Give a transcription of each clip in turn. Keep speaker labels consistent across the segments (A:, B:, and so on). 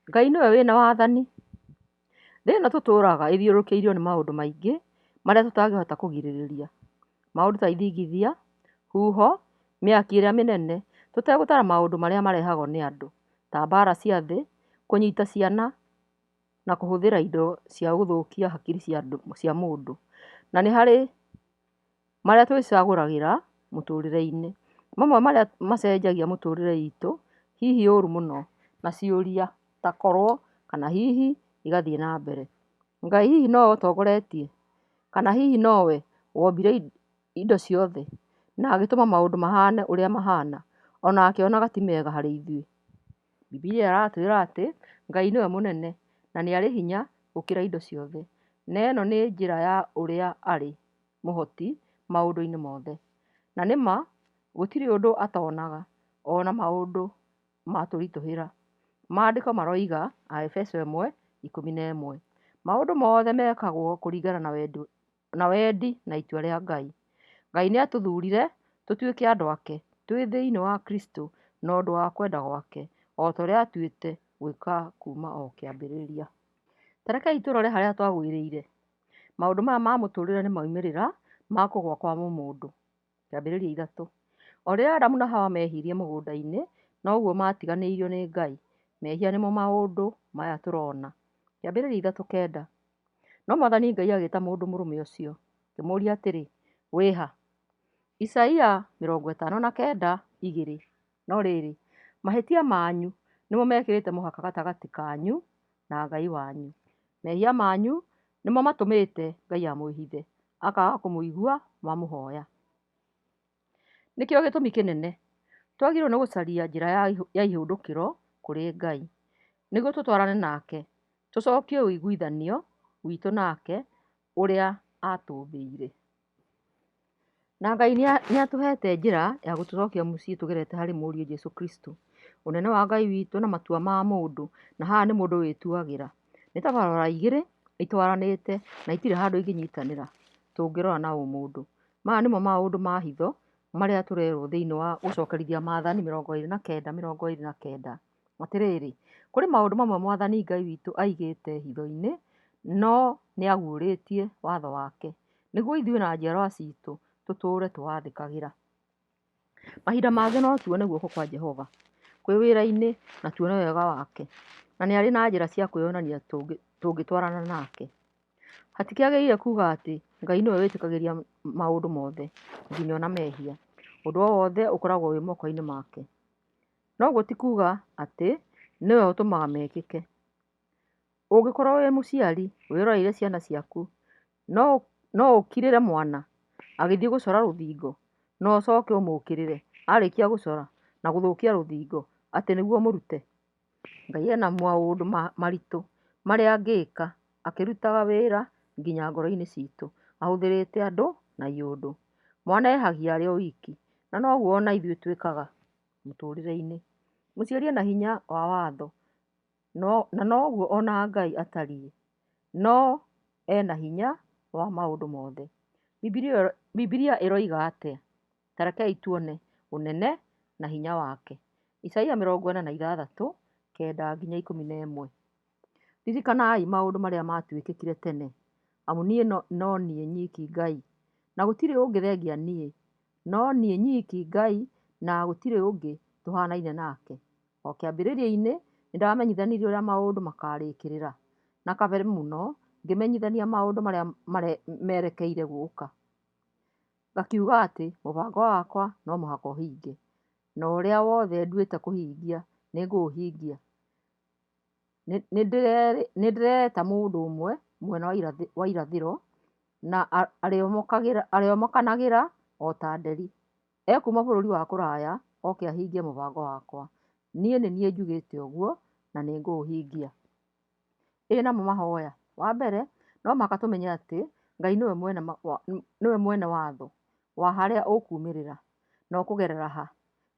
A: Ngai nĩwe wĩna wathani. Thĩ ĩno tũtũraga ĩthiũrũrũkĩirio nĩ maũndũ maingĩ marĩa tũtangĩhota kũgirĩrĩria. Maũndũ ta ithingithia, huho, mĩaki ĩrĩa mĩnene, tũtegũtara maũndũ marĩa marehagwo nĩ andũ ta mbara cia thĩ, kũnyita ciana na kũhũthĩra indo cia gũthũkia hakiri cia mũndũ. Na nĩ harĩ marĩa twĩcagũragĩra mũtũrĩre-inĩ. Mamwe marĩa macenjagia mũtũrĩre witũ hihi ũru mũno na ciũria ta korwo kana hihi igathiĩ na mbere. Ngai hihi nowe ũtongoretie? Kana hihi nowe wombire indo ciothe na agĩtũma maũndũ mahane ũrĩa mahana ona akĩonaga ti mega harĩ ithuĩ? Bibilia ĩratwĩra atĩ Ngai nĩwe mũnene na nĩ arĩ hinya gũkĩra indo ciothe, na ĩno nĩ njĩra ya ũrĩa arĩ mũhoti maũndũ-inĩ mothe. Na nĩ ma gũtirĩ ũndũ atonaga ona maũndũ matũritũhĩra. Maandĩko maroiga Aefeso 1:11, maũndũ mothe mekagwo kũringana na wendi na itua rĩa Ngai. Ngai nĩatũthurire tũtuĩke andũ ake twĩ thĩinĩ wa Kristo na ũndũ wa kwenda gwake, o ta ũrĩa aatuĩte gwĩka kuuma o kĩambĩrĩria. Ta rekei tũrore harĩa twagwĩrĩire. Maũndũ maya ma mũtũrĩre nĩ moimĩrĩra ma kũgũa kwa mũmũndũ. Kĩambĩrĩria 3. O rĩrĩa Adamu na Hawa mehirie mũgũnda-inĩ, noguo matiganĩirio nĩ Ngai. Mehia nĩmo maũndũ maya tũrona. Kĩambĩrĩria 3:9. No Mwathani Ngai agĩĩta mũndũ mũrũme ũcio, akĩmũũria atĩrĩ, Wĩ ha? Isaia 59:2. No rĩrĩ, mahĩtia manyu nĩmo mekĩrĩte mũhaka gatagatĩ kanyu na Ngai wanyu, mehia manyu nĩmo matũmĩte Ngai amwĩhithe, akaaga kũmũigua mwamũhoya. Nĩkĩo gĩtũmi kĩnene twagĩrĩirwo nĩ gũcaria njĩra ya ihũndũkĩro kũrĩ Ngai, nĩguo tũtwarane nake, tũcokie ũiguithanio witũ nake ũrĩa atũmbĩire. Na Ngai nĩatũhete njĩra ya gũtũcokia mũciĩ tũgerete harĩ Mũriũ Jesũ Kristo. Ũnene wa Ngai witũ na matua ma mũndũ, na haha nĩ mũndũ wĩtuagĩra, nĩ ta barabara igĩrĩ itwaranĩte na itirĩ handũ ingĩnyitanĩra tũngĩrora na ũmũndũ. Maya nĩmo maũndũ ma hitho marĩa tũrerwo thĩinĩ wa gũcokerithia maathani 29:29. Atĩrĩrĩ, kũrĩ maũndũ mamwe Mwathani Ngai witũ aigĩte hitho-inĩ, no nĩaguũrĩtie watho wake, nĩguo ithuĩ na njiarwa ciitũ tũtũũre tũwathĩkagĩra. Mahinda mangĩ no tuone guoko kwa Jehova kwĩ wĩra-inĩ na tuone wega wake, na nĩ arĩ na njĩra cia kwĩyonania tũngĩtwarana nake. Hatikĩagĩrĩire kuga atĩ Ngai nĩwe wĩtĩkagĩria maũndũ mothe, nginya ona mehia. Ũndũ o wothe ũkoragwo wĩ moko-inĩ make. No ũguo ti kuga atĩ nĩwe ũtũmaga mekĩke. Ũngĩkorwo wĩ mũciari wĩroreire ciana ciaku, no ũkirĩre mwana agĩthiĩ gũcora rũthingo na ũcoke ũmũkĩrĩre arĩkia gũcora na gũthũkia rũthingo atĩ nĩguo ũmũrute? Ngai ena maũndũ maritũ marĩa angĩka akĩrutaga wĩra nginya ngoro-inĩ citũ ahũthĩrĩte andũ na iũndũ. Mwana ehagia arĩ o wiki na noguo ona ithuĩ twĩkaga mũtũrĩre-inĩ. Mũciari ena hinya wa watho na noguo ona Ngai atariĩ, no ena hinya wa maũndũ mothe. Bibilia ĩroiga atĩa? Ta rekei tuone ũnene na hinya wake. Isaia 46:9-11. Ririkanai maũndũ marĩa maatuĩkire tene, amu niĩ no niĩ nyiki Ngai, na gũtirĩ ũngĩ thengia niĩ, no niĩ nyiki Ngai, na gũtirĩ ũngĩ tũhaanaine nake. O kĩambĩrĩria-inĩ nĩndamenyithanirie ũrĩa maũndũ makaarĩkĩrĩra, na kabere mũno ngĩmenyithania maũndũ marĩa merekeire gũũka. Ngakiuga atĩ mũbango wakwa no mũhaka ũhinge, na ũrĩa wothe nduĩte kũhingia nĩngũũhingia. Nĩndĩreta mũndũ ũmwe mwena wa irathĩro, na arĩomokanagĩra o ta nderi. Ekuuma bũrũri wa kũraya oke ahingie mũbango wakwa. Niĩ nĩ niĩ njugĩte ũguo, na nĩngũũhingia. Ĩ namo mahoya? Wa mbere, no mũhaka tũmenye atĩ Ngai nĩwe mwene watho wa harĩa ũkumĩrĩra na ũkũgerera ha,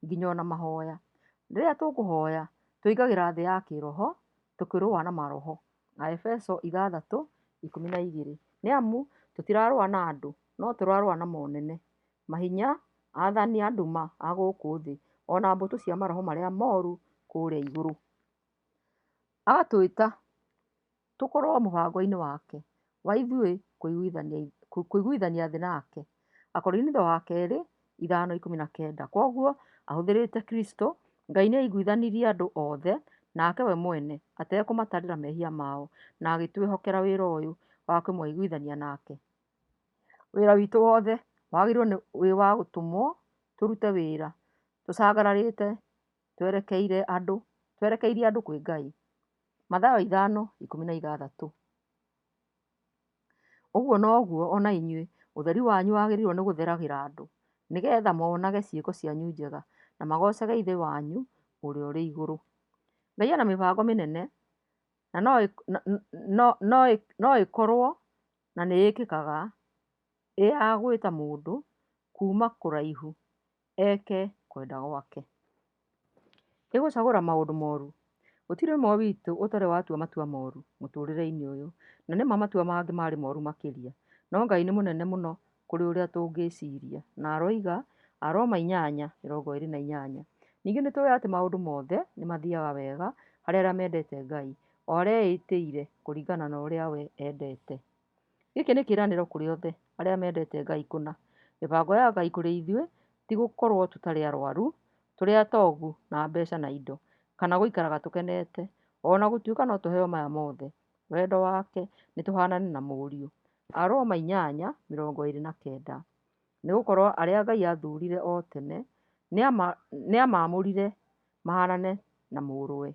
A: nginya ona mahoya. Rĩrĩa tũkũhoya, tũingagĩra thĩ ya kĩroho tũkĩrũa na maroho. Aefeso 6:12. Nĩ amu tũtirarũa na andũ, no tũrarũa na monene, mahinya, aathani a nduma a gũkũ thĩ, o na mbũtũ cia maroho marĩa moru kũrĩa igũrũ. Agatwĩta tũkorwo mũbango-inĩ wake wa ithuĩ kũiguithania thĩ nake. Akorinitho wa kerĩ 5:19. Kwoguo ahũthĩrĩte Kristo, Ngai nĩ aaiguithanirie andũ othe nake we mwene atekũmatarĩra mehia mao, na agĩtwĩhokera wĩra ũyũ wa kũmaiguithania nake. Wĩra witũ wothe wagĩrĩirwo wĩ wa gũtũmwo tũrute wĩra tũcangararĩte twerekeirie andũ kwĩ Ngai. Mathayo 5:16. Ũguo noguo o na inyuĩ, ũtheri wanyu wagĩrĩirwo nĩ gũtheragĩra andũ, nĩ getha monage ciĩko cianyu njega, na magoocage Ithe wanyu ũrĩa ũrĩ igũrũ. Ngai ena mĩbango mĩnene na no ĩkorwo na nĩ ĩkĩkaga ĩ ya gwĩta mũndũ kuma kũraihu eke kwenda gwake. Ĩ gũcagũra maũndũ moru? Gũtirĩ ũmwe witũ ũtarĩ watua matua moru mũtũrĩre-inĩ ũyũ, na nĩma matua mangĩ marĩ moru makĩria. No Ngai nĩ mũnene mũno kũrĩ ũrĩa tũngĩciria na aroiga Aroma 8:28. Ningĩ nĩtũĩ atĩ maũndũ mothe nĩmathiaga wega harĩ arĩa mendete Ngai, o arĩa eĩtĩire kũringana na ũrĩa we endete. Gĩkĩ nĩ kĩĩranĩro kũrĩ othe arĩa mendete Ngai kũna. Mĩbango ya Ngai kũrĩ ithuĩ ti gũkorwo tũtarĩ arwaru, tũrĩ atongu na mbeca na indo, kana gũikaraga tũkenete, ona gũtuĩka no tũheo maya mothe. Wendo wake nĩ tũhanane na Mũriũ. Aroma 8:29. Nĩgũkorwo arĩa Ngai aathurire o tene, nĩamaamũrire mahaanane na Mũrũwe,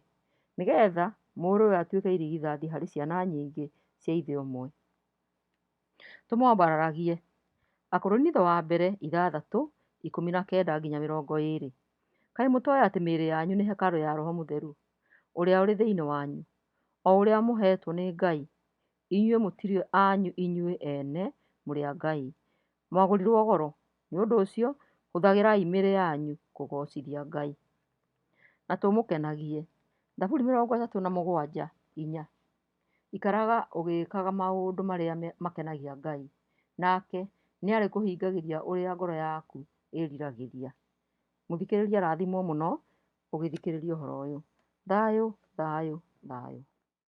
A: nĩgeetha Mũrũwe atuĩke irigithathi harĩ ciana nyingĩ cia Ithe ũmwe. Tũmwambararagie. Akorinitho wa mbere 6:19-20. Kaĩ mũtoĩ atĩ mĩĩrĩ yanyu nĩ hekarũ ya Roho Mũtheru, ũrĩa ũrĩ thĩinĩ wanyu, o ũrĩa mũheetwo nĩ Ngai? Inyuĩ mũtirĩ anyu inyuĩ ene, mũrĩ a Ngai. Mwagũrirwo goro, nĩ ũndũ ũcio hũthagĩrai mĩĩrĩ yanyu kũgoocithia Ngai. Na tũmũkenagie. Thaburi 37:4. Ikaraga ũgĩkaga maũndũ marĩa makenagia Ngai, nake nĩarĩkũhingagĩria ũrĩa ngoro yaku ĩĩriragĩria. Mũthikĩrĩria rathimwo mũno ũgĩthikĩrĩria ũhoro ũyũ. Thayũ, thayũ, thayũ.